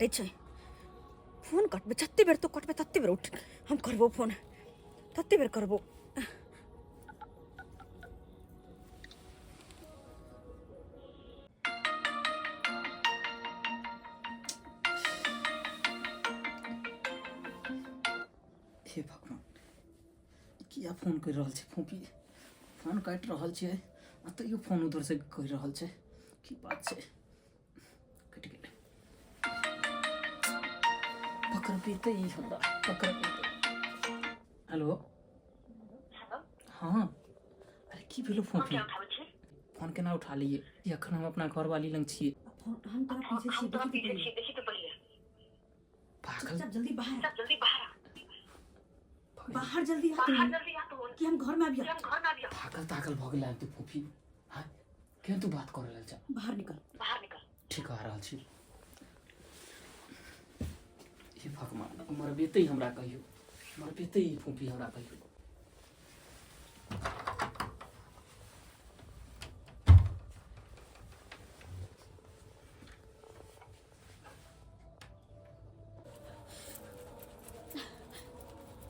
काटै छै फोन कटबै जते बेर तू कटबै तते बेर उठ हम करबो फोन तते बेर करबो हे भगवान किया फोन करि रहल छै फोपी फोन काटि रहल छियै आ तैयो फोन उधर से करि रहल छै की बात छै कटि गेलै पकड़बेतै ई हमरा पकड़बेतै हेलो हँ अरे की भेलो फोन फोन केना उठा लियै ई एखन हम अपना घरवाली लग छियै फोन हम तोरा पीछे छियै देखी तऽ पागल चुपचाप जल्दी बाहर आ बाहर जल्दी आ तू कि हम घर में आबि पागल तागल भऽ गेलै तू फूफी हाँ केहन तू बात कऽ रहल छ बाहर निकल ठीक आ रहल छी हे भगवान मरबेतै हमरा कहियो मरबेतै ई फूफी हमरा कहियो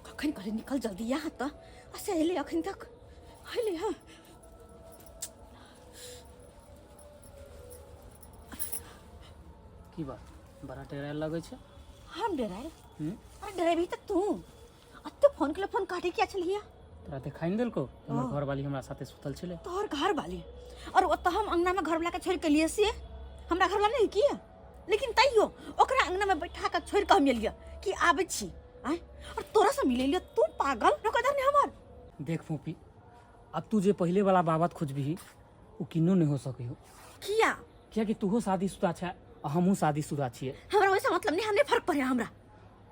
कखन कहले निकल जल्दी यहाँ तऽ असे एलै अखन तक एलै हँ की बात बड़ा डरायल लगै छै हम डरायल हम्म? अरे डरेबही तऽ तू अते फोन के फोन काटे किया छलियै तोरा देखाइ नहि देलकौ हमर घरवाली हमरा साथे सुतल छलै तोहर घर वाली और ओतऽ हम अंगना में घर वाला के छोड़ के लिए से हमरा घर वाला नहीं किया लेकिन तैयो ओकरा अंगना में बैठा के छोड़ के हम एलियै कि आबै छी आँय और तोरा से मिले लियो तू पागल नौकरदार नहीं हमर देख फूफी अब तू जे पहिले वाला बाबत खोजबिही ओ किन्नो नहि हो सकै हो किया कियाकि तूहो शादीशुदा छै आ हमहूँ शादीशुदा छियै हमरा वैसा मतलब नहीं हमने फर्क पड़े हमरा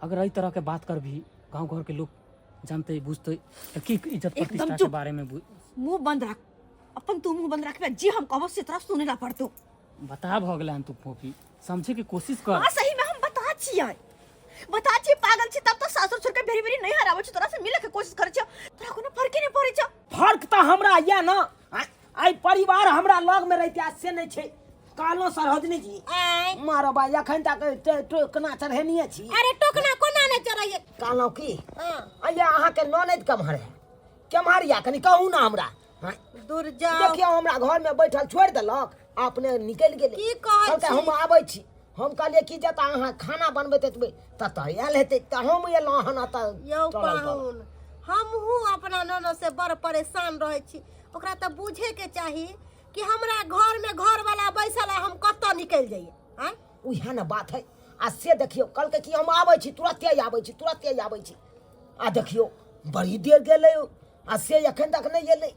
अगर एहि तरहके बात करबिही गाँव घरके लोग जानतै बुझतै तऽ की इज्जत एकदम प्रतिष्ठाके चुप। बारेमे मुंह बंद रख अपन तू मुंह बंद रखबे जे हम कहबो से तोरा सुने ला पड़तो बता भऽ गेलै हन तू फोफी समझे के कोशिश कर हाँ सही में हम बता छियै बता छियै पागल छी तब तो सासुर छोड़ के भेरी भेरी नहीं हराबै छी तोरा से मिले के कोशिश करै छियै तोरा कोनो फर्क ही नहीं पड़ै छौ फर्क तऽ हमरा यऽ ने आइ परिवार हमरा लगमे रहिते आ से नहि छै कहलहुँ सरहोजनी जी आँय मारो बा एखन तक टोकना चढ़ेनिये छी अरे टोकना कोना नहि चढ़ैये कहलहुँ की हँ अइया अहाँके ननैद केम्हर है केम्हर यऽ कनि कहू ने हमरा हँ दूर जाओ देखियौ हमरा घरमे बैठल छोड़ि देलक आ अपने निकलि गेलै की कहै कहलकै छी? हम आबै छी हम कहलियै कि जतऽ अहाँ खाना बनबैत हेबै ततऽ आयल हेतै तऽ हम एलहुँ हन एतऽ यौ चलल चलल। पाहुन हमहूँ अपना ननद से बड़ परेशान रहै छी ओकरा तऽ बुझेके चाही कि हमरा घरमे घरवाला बैसल आ हम कतऽ निकलि जइए आँय उएह ने बात है आ से देखियौ कहलकै कि हम आबै छी तुरते आबै छी तुरते आबै छी आ देखियौ बड़ी देर गेलै आ से एखन तक नहि एलै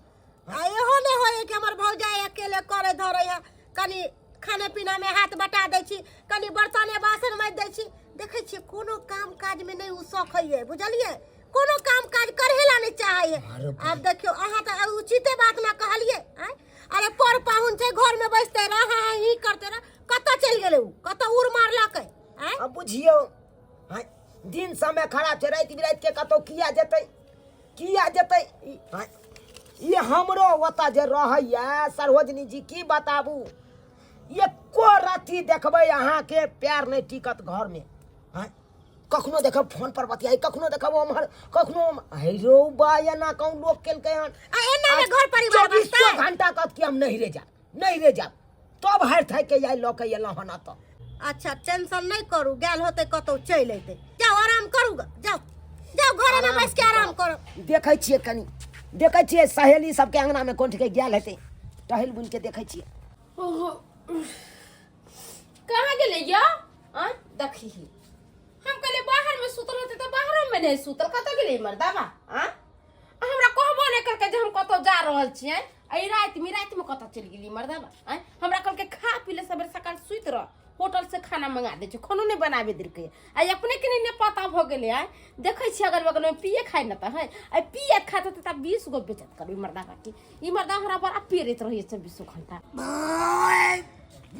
आ इहो नहि होइए कि हमर भौजाइ अकेले करै धरै है कनि खाने पीनामे हाथ बटा दै छी कनि बर्तने बासन माजि दै छी देखै छियै कोनो काम काजमे नहि ओ शौक होइए बुझलियै कोनो काम काज करे ला नहि चाहै है आब देखियौ अहाँ तऽ उचिते बात ने कहलियै आँय अरे पर पाहुन छै घरमे बैसते रह हाँ ही करते रह कतऽ चलि गेलै ओ कतऽ उड़ मारलकै आँय अब बुझियौ आँय, दिन समय खराब छै राति बिराति के कतौ किया जेतै किया जेतै आँय, ई हमरो ओतऽ जे रहैया सरोजनी जी की बताबू एको रत्ती देखबै अहाँके पैर नहि टिकत घरमे आँय कखनो देखब फोन पर बतियाई कखनो देखब ओम्हर कखनो हे रौ बा एना कहूँ लोक केलकै हन आ एना मे घर परिवार चौबीसो बसतै घंटा कहत कि हम नहिरे जायब नहिरे जायब तब हारि थाकि के आइ लऽ के एलहुँ हन एतऽ अच्छा टेंशन नहि करू गेल होतै कतौ चलि अयतै जाउ आराम करू ग जाउ जाउ घरे मे बैस के आराम करू देखै छियै कनि देखै छियै सहेली सबके अंगनामे कोन ठीके गेल हेतै टहल बुलि के देखै छियै ओहो कहाँ गेलै या आँय देखी हम कहलियै बाहर में सुतल होतै तऽ बाहरो में नहि सुतल कतऽ गेलै मर्दाबा आँय आ हमरा कहबो नहि केलकै जे हम कतौ जा रहल छियै एहि रातिमे रातिमे कतऽ चलि गेली मर्दाबा आँय हमरा कहलकै खा पी ले सबेरे सकाल सुति रह होटल से खाना मंगा दै छै खानो नहि बनाबे देलकै आ अपने के नहि पता भऽ गेलै आँय देखै छियै अगल बगलमे पिए खाइ ने तऽ है आ पिए खाते तऽ 20 गो बेचत करबै मर्दाबा के ई मर्दा हमरा बड़ा पेरैत रहैए चौबीसो घंटा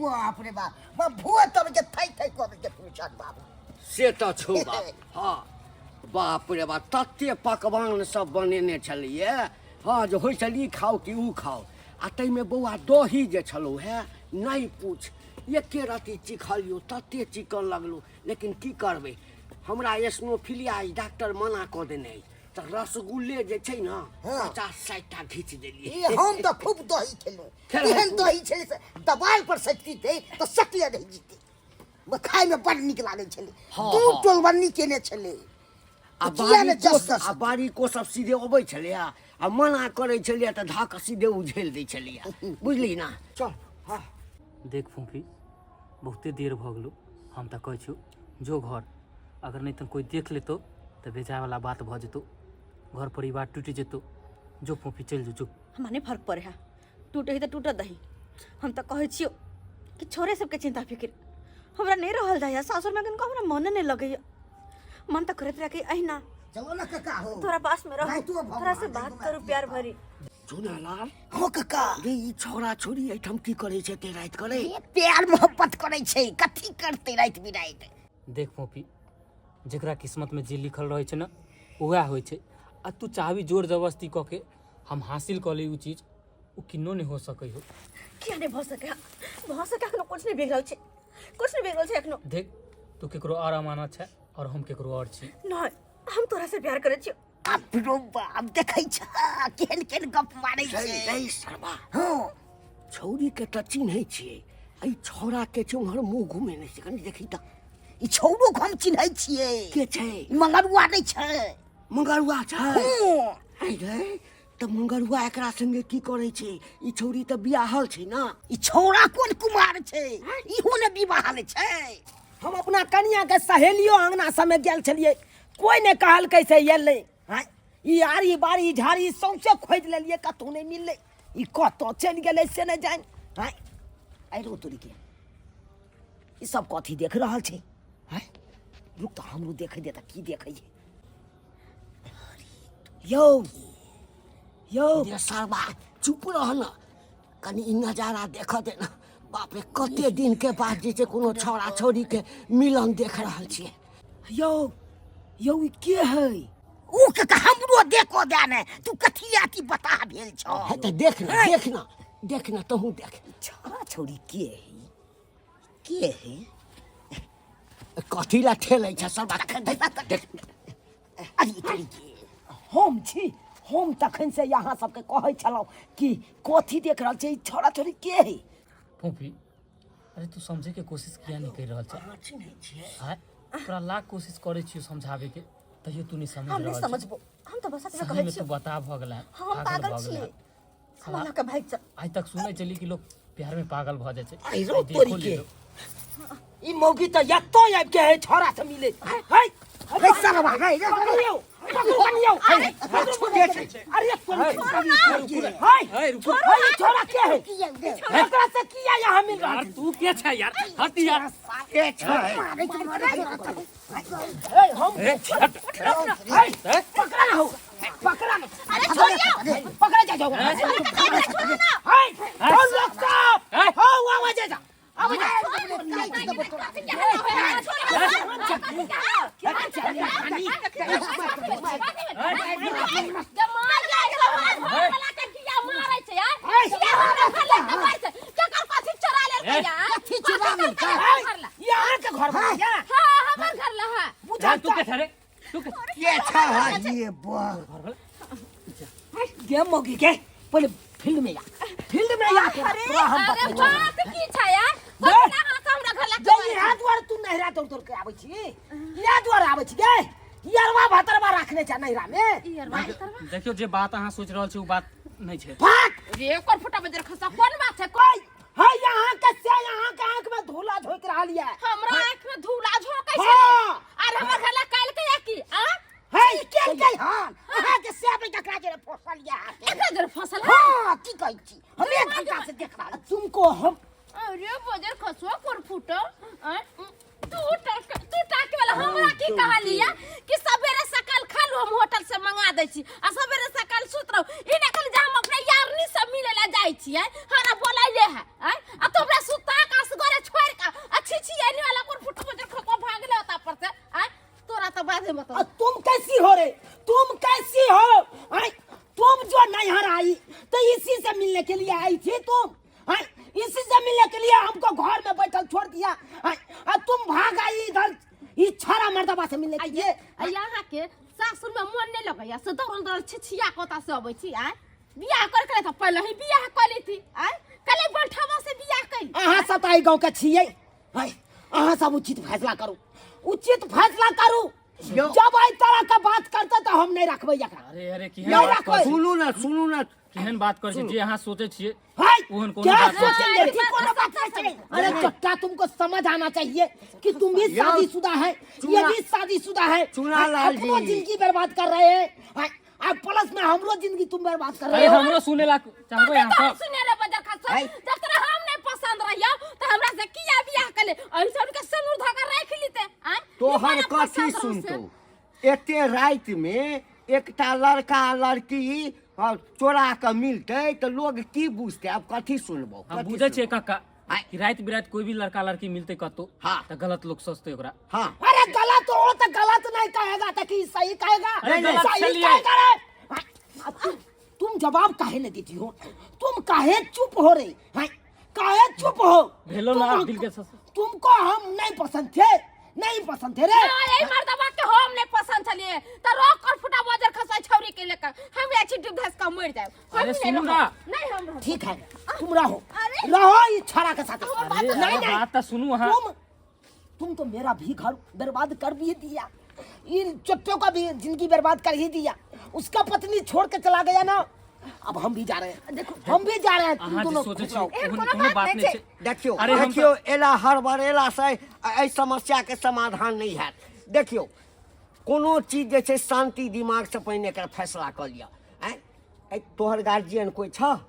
बाप रे बाप बा भूत तब के थै थै कऽ के पूछत बाप से तऽ छौ बाप हँ बाप रे बाप तते पकवान सब बनेने छलियै हँ जे होइ छल ई खाउ कि ओ खाउ आ ताहिमे बौआ दही जे छलौ हे नहि पूछ एके रति चिखलियो तते चिकन लगलो लेकिन की करबै हमरा एस्नोफिलिया अछि डॉक्टर मना कऽ देने अछि तऽ रसगुल्ले जे छै ने हाँ। 50-60 टा घीच देलियै ई हम तऽ खूब दही खेलहुँ खेलहुँ। एहन दही छलै से दबाल पर सटती तऽ सटले रहि जेतै खायमे बड़ नीक लागै छलै हाँ, दू हाँ। टोलबन्नी केने छलै आ किया ने बारीको जस तस आ बारीको सब सीधे अबै छलैया आ मना करै छलैया तऽ धऽ कऽ सीधे उझेल दै छलैया बुझली ना चल हाँ देख फूफी बहुते देर भऽ गेलो हम तऽ कहै छियौ जो घर अगर नहि तऽ कोइ देख लेतौ तऽ बेजायवला बात भऽ जेतौ घर परिवार टूटि जेतौ जो फूफी चलि जो जो हमरा नहि फर्क पड़े है टूटे है तऽ टूटत दही हम तऽ कहै छियौ कि छोड़े सबके चिंता फिक्र हमरा नहि रहल जाइए सासुरमे कनिको हमरा मने नहि लगैए मन तऽ करैत रहै कि अहिना चलो ना काका हो तोरा पास में रहो रातिओ भऽ तोरा से गेल, बात करू प्यार भरी चुनालाल हो काका रे ई छोरा छोरी एहिठाम की करै छै एते राति करे ए, प्यार मोहब्बत करै छै कथी करतै राति बिराति देख फोफी जकरा किस्मतमे जे लिखल रहै छै ने उएह होइ छै आ तू चाहबी जोर जबरदस्ती कऽ के हम हासिल कऽ ली ओ चीज ओ किन्नो नहि हो सकै हो किया नहि भऽ सकै भऽ सकै एखनो कुछ नहि बिगड़ल छै कुछ नहि बिगड़ल छै एखनो देख तू केकरो आओर अमानत छै आओर हम केकरो आओर छी नहि हम तोरा से प्यार करै छियौ बाप रो बाप देखै छ केहन केहन गप मारै रे छै रे सरबा हँ छौरी के तऽ चिन्है छियै एहि छौरा के छै उम्हर मुँह घुमेने छै कनि देखी तऽ ई छौड़ो के हम चिन्है छियै के छै ई मंगरुआ नहि छै मंगरुआ छै हँ आइ रे तऽ मंगरुआ एकरा संगे की करै छै ई छौरी तऽ बियाहल छै ने ई छौड़ा कोन कुमार छै इहो ने विवाहल छै हम अपना कनियाके सहेलियो अङ्गना सबमे गेल छलियै कोइ नहि कहलकै से एलै आँय ई आरी बारी झाड़ी सौंसे खोजि लेलियै कतहु नहि मिललै ई कतऽ चलि गेलै से नहि जानि आँय आइ रो तोरीके ई सब कथी देख रहल छै आँय रुक तऽ हमरो देखै दे तऽ की देखै छै यौ यौ ये सरबा चुप रह न कनि ई नजारा देखऽ दे न बाप रे कते दिन के बाद जे छै कोनो छौड़ा छौड़ी के मिलन देख रहल छियै यौ यौ ई के है ऊ के तऽ हमरो देखो दे ने तू कथी अथी बता भेल छौ हे तऽ देख न देख न देख न तहूँ देख छौड़ा छौड़ी के है के है कथी ला ठेलै छै सरबा देख अरे तोरी के हम छी हम तखन से यहाँ सबके कहै छलहुँ कि कथी देख रहल छै ई छौड़ा छौड़ी के है फोफी अरे तू समझे के कोशिश किया नहीं कर रहल छै आँय तोरा लाख कोशिश करै छियौ समझाबे के तैयो तू नहीं समझ हम नहीं रहल छी समझबो हम तऽ बस एतबे सही कहै में तू छियौ बता भऽ गेला हम पागल भऽ गेला छियै हमरा लऽ कऽ भागि चल आइ तक सुनै छली कि लोग प्यार में पागल भऽ जाइ छै आइ रो आइ देखो तोरी के। लेलो। ई मौगी तऽ एतौ आबि के है छौड़ा से मिले है रे सरवा रे रे पकड़ियौ पकड़ू कनियौ अरे कोन है ए, रुको। है छोड़ा के है एकरा से किया यहाँ मिल रहा यार तू के छै यार हट यार है हम ए, हट है पकड़ा ना हो पकड़ा ना अरे छोड़ियो पकड़ा जा जाओ है कौन लोग साहब हो आवाज जा आवाज यहाँ के घर में या यार, तू के छै रे तू के के छै ये बा गे मौगी के पहले फील्ड में या फील्ड में या तोरा हम बतबै जे इहा दुआरे तू नहिरा दौड़ दौड़ के आबै छी इहा दुआरे आबै छी गे यरवा भतरवा राखने छै नहिरा में देखियौ जे बात अहाँ सोच रहल छी ओ बात नहि छै भाग रे कोन फुटा बजर खसा कोन बात छै कोई है यहाँ के से यहाँ के आंख में धूला झोंक रहल ये हमरा आँख में धूला झोंकै छै हाँ। आर हमर घर ला काल्हि के या की आ है के के हन अहाँ के सेब जकरा जरे फोसल या एकरा जर फसल है हां की कहै छी हम एक घंटा से देख रहल छी। तुमको हम अरे बजर खसुआ कोन फुटो आ? तू टाक तू टाके वाला हमरा की कहलिया कि सवेरे सकाल खा लो हम होटल से मंगा दै छी आ सवेरे सकाल सुत रहो ई ना कहली जे हम अपना यारनी से मिले ला जाइ छी आय हमरा बोलाइले है आय आ तो हमरा सुता के असगरे छोड़ के आ छी छी एनी वाला कोन फुटो बजर खसुआ भागले होता पर से आय तोरा तो बाधे मत आ तुम कैसी हो रे तुम कैसी हो आय, तुम जो नैहर आई तो इसी से मिलने के लिए आई थी तुम आय, इसी से मिलने के लिए हमको घर में बैठल छाड़ा मर्दबा से मिलने के लिए। आ यहाँ के सासुर में मन नहीं लगैया से दौड़ल दौड़ल छिछिया कोता से अबै छी। आय बियाह कर के तऽ पहिले ही बियाह कऽ लेती। आय कले बंठवा से बियाह कैली। अहाँ सब तऽ एहि गाँव के छियै, है अहाँ सब उचित फैसला करू, उचित फैसला करू। जब एहि तरह के बात करते तऽ हम नहीं रखबै एकरा। अरे अरे केहन नहीं बात रखबै। करै छी? सुनू ना, सुनू ना, केहन बात करै छी जे अहाँ सोचै छियै है ओहन कोनो क्या बात नहीं। सोचेंगे? ठीक कोनो बात नहीं छै। अरे चट्टा तुमको समझ आना चाहिए कि तुम भी यो, शादीशुदा है, ये भी शादीशुदा है, चुना लाल अपनो जी। जिंदगी बर्बाद कर रहे हैं, है, अब प्लस में हमरो जिंदगी तुम बर्बाद कर रहे अरे हो। हमरो सुने ला चाहबै अहाँ सब। सुने रे बजर खा है। जब तोरा हम नहीं पसंद रहियो त हमरा से किया बियाह कले ऐसा उनके सिंदूर धागा राख लीते। आय तोहर ई बड़ा कथी पसंद रहौ से। सुनतौ? एते राति में एकटा लड़का लड़की चोरा के मिलतै तऽ लोग की बुझतै? आब कथी सुनबौ? हम कथी बुझै छियै सुनबौ? काका आय। कि राति बिराति कोई भी लड़का लड़की मिलते कतौ हाँ। तऽ गलत लोग सोचते ओकरा। हाँ। अरे गलत हो तो गलत नहीं कहेगा तो कि सही कहेगा? अरे गलत सही चलिए। कहेगा रे। अब तुम जवाब काहे नहीं देती हो? तुम काहे चुप हो रही हैं? काहे चुप हो? भेलो ना दिल के तुमको हम नहीं पसंद थे, नहीं पसंद थे रे। नहीं, यही मर्दबा के हम नहीं पसंद छलिए त रोक कर फुटा बजर खसाई छौरी के लेकर हम या छिटू धस का मर जाए। हम अरे नहीं सुनू रहब। ना। नहीं हम रहब। ठीक है तुम रहो, अरे। रहो इस छाड़ा के साथ। अरे, नहीं, अरे, नहीं। बात तो सुनू अहाँ। तुम तो मेरा भी घर बर्बाद कर भी दिया, इन चट्टों का भी जिंदगी बर्बाद कर ही दिया। उसका पत्नी छोड़ के चला गया ना, अब हम भी जा रहे हैं। देखो हम भी जा रहे हैं, तुम अहाँ जे दोनों सोचै खुश छी रहो। ओहन एहन कोनो कोनो बात बात नहि नहि छै। छै। देखियौ, अरे हम देखियौ, एला हड़बड़ेला से एहि समस्या के समाधान नहि हैत। देखियौ कोनो चीज जे छै शांति दिमाग से पहिने एकर फैसला कऽ लिअ। आँय, एहि तोहर गार्जियन कोइ छह?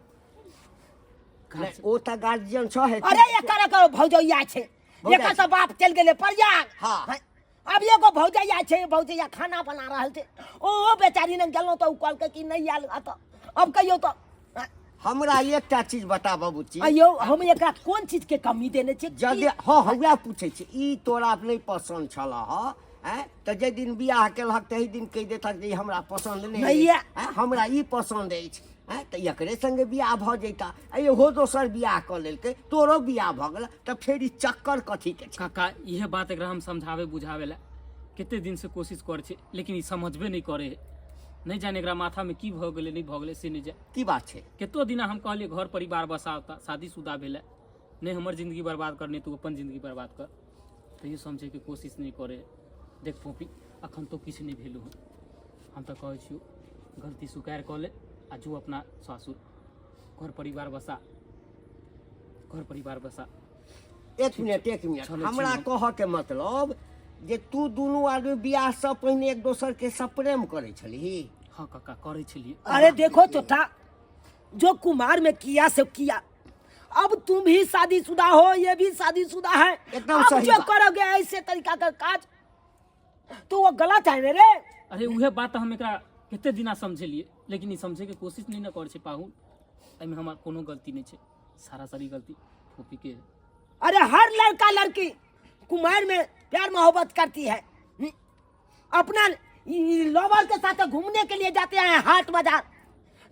नहि, ओ तऽ गार्जियन छह हे। अरे एकर एकर भौजैया छै, भौजाइ एकर तऽ बाप चलि गेलै प्रयाग। हाँ। हैं, अब एगो भौजैया छै, भौजैया खाना बना रहल छै। ओ बेचारी ने गेलहुँ तऽ ओ कहलकै कि नहि आयल एतऽ। अब कहियौ तऽ, हैं? हमरा एकटा चीज बताबऽ बुच्ची। अयौ, हम एकरा कोन चीज के कमी देने छियै? यदि हँ, हँ, वएह पूछै छी, ई तोरा नहि पसन्द छल हँ, आँय, तऽ जाहि दिन बियाह केलहक ताहि दिन कहि देतक जे ई हमरा पसन्द नहि नहि अछि, यऽ। आँय, हमरा ई पसन्द अछि, आँय, तऽ एकरे संगे बियाह भऽ जैता। आ इहो दोसर बियाह कऽ लेलकै, तोरो बियाह भऽ गेल, तऽ फेर ई चक्कर कथीके छै? काका इहे बात एकरा हम समझाबै बुझाबै लए कते दिन से कोशिश करै छी, लेकिन ई समझबे नहि करै है। नहि जाने एकरा माथा में की भऽ गेलै नहि भऽ गेलै से नहि जाने की बात छै। कतो दिना हम कहलियै घर परिवार बसाओ तऽ शादीशुदा भेलै, नहि हमर जिंदगी बर्बाद कर, नहि तू अपन जिंदगी बर्बाद कर, तैयो समझैके कोशिश नहि करे। देख फोपी, अखन तो किछु नहि भेलू हँ, हम तऽ कहै छियौ गलती स्वीकार कऽ ले आ जो अपना सासुर घर परिवार बसा, घर परिवार बसा। एक मिनट, एक मिनट, चलै छी हमरा हम। कहऽ के मतलब जे तू दुनू आदमी बियाह से पहिने एक दोसर के सब प्रेम करै छलही? हाँ काका करै छलियै। अरे देखो चोटा, जो कुमार में किया से किया, अब तुम भी शादीशुदा हो, ये भी शादीशुदा है, एकदम अब सही जो बात। करोगे ऐसे तरीका का काज तो वो गलत है मेरे। अरे उहे बात हम एकरा कते दिना समझेलिए, लेकिन ई समझे के कोशिश नहीं न करे छै पाहुन। एहिमे हमर कोनो गलती नहीं छै, सारा सारी गलती फोपी के है। अरे हर लड़का लड़की कुमार में प्यार मोहब्बत करती है, अपना लवर के साथ घूमने के लिए जाते हैं हाट बाजार,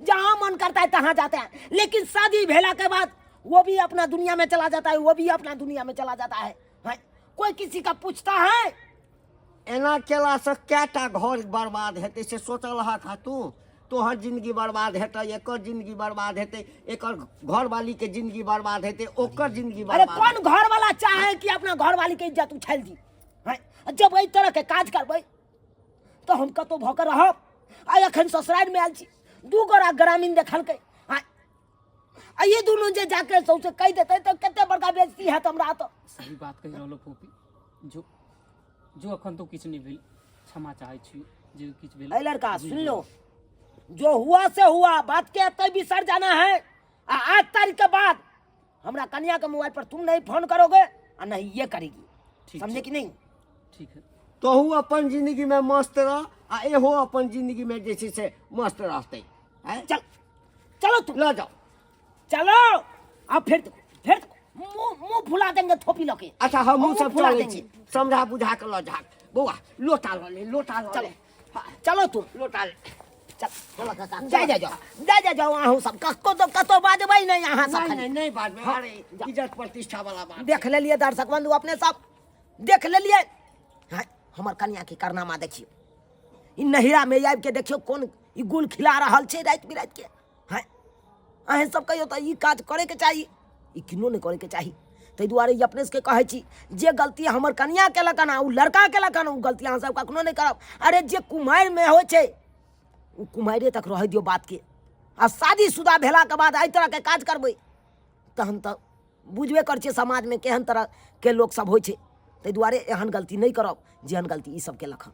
जहाँ मन करता है तहाँ जाते हैं, लेकिन शादी भेला के बाद वो भी अपना दुनिया में चला जाता है, वो भी अपना दुनिया में चला जाता है, हैं? कोई किसी का पूछता है? एना केला से कएटा घर बर्बाद हेतै से सोचल हक हा तू? तोहर जिंदगी बर्बाद हेतै, एकर जिंदगी बर्बाद हेतै, एकर घरवाली के जिंदगी बर्बाद हेतै, ओकर जिंदगी अरे बर्बाद कौन घर वाला चाहे कि अपना घरवाली के इज्जत उछाल दी, हैं? जब एहि तरह के काज करबै तो हम कतौ भऽ के रहब। आ एखन ससुरारि में आयल छी, दू गोरा ग्रामीण देखलकै, आ ये दुनू जे जाके सौंसे कहि देतै तऽ कते बड़का बेइज्जती हैत हमरा। तऽ सही बात कहि रहलो फोपी, जो जो अखन तो किछु नहीं भेल, क्षमा चाहै छी जे किछु भेल। ए लड़का सुन लो, जो हुआ से हुआ, बात के एतै बिसर जाना है। आ आज तारीख के बाद हमरा कन्या के मोबाइल पर तुम नहीं फोन करोगे आ नहीं ये करेगी, ठीक समझे छै। कि नहीं? ठीक है। तोहू अपन जिंदगी में मस्त रह आ एहो अपन जिंदगी में जे छै से मस्त रहतै। आँय? चल चलो तुम लऽ जाओ, चलो। अब फिर देखो, फिर देखो, मुंह मुंह फुला देंगे थोपी लके। अच्छा हमहूँ मुंह सब फुला चलै देंगे। छी, समझा बुझा के लऽ जा बौआ, लोटा लऽ ले, लोटा लऽ चलो। ले, चलो तुम लोटा ले, चल चलो काका, जाय जाय जाओ, जाय जाय जाओ, अहूँ सब कतौ तो कतौ बाजबै नहीं अहाँ सब नहीं खाली। नहीं नहीं बाजबै, हाँ, अरे इज्जत प्रतिष्ठा वाला बात। देख लेलिए दर्शक बंधु, अपने सब देख लेलिए। हाँ, हमर कनियाके कारनामा देखियौ। ई नहिरामे आबिके देखियौ कोन ई गुल खिला रहल छै राति बिरातिके। हँ, अहेँ सब कहियौ तऽ ई काज करैके चाही? ई किनो नहि करैके चाही। ताहि दुआरे ई अपने सबके कहै छी, जे गलती हमर कनिया केलक हन आ ओ लड़का केलक हन, ओ गलती अहाँ सब कखनो नहि करब। अरे, जे कुमारिमे होइ छै ओ कुमारिए तक रहै दियौ बातके, आ शादीशुदा भेलाके बाद एहि तरहके काज करबै तहन तऽ बुझबे करै छियै समाजमे केहन तरहके लोकसब होइ छै। ताहि दुआरे एहन गलती नहि करब जेहन गलती ई सब केलक हन।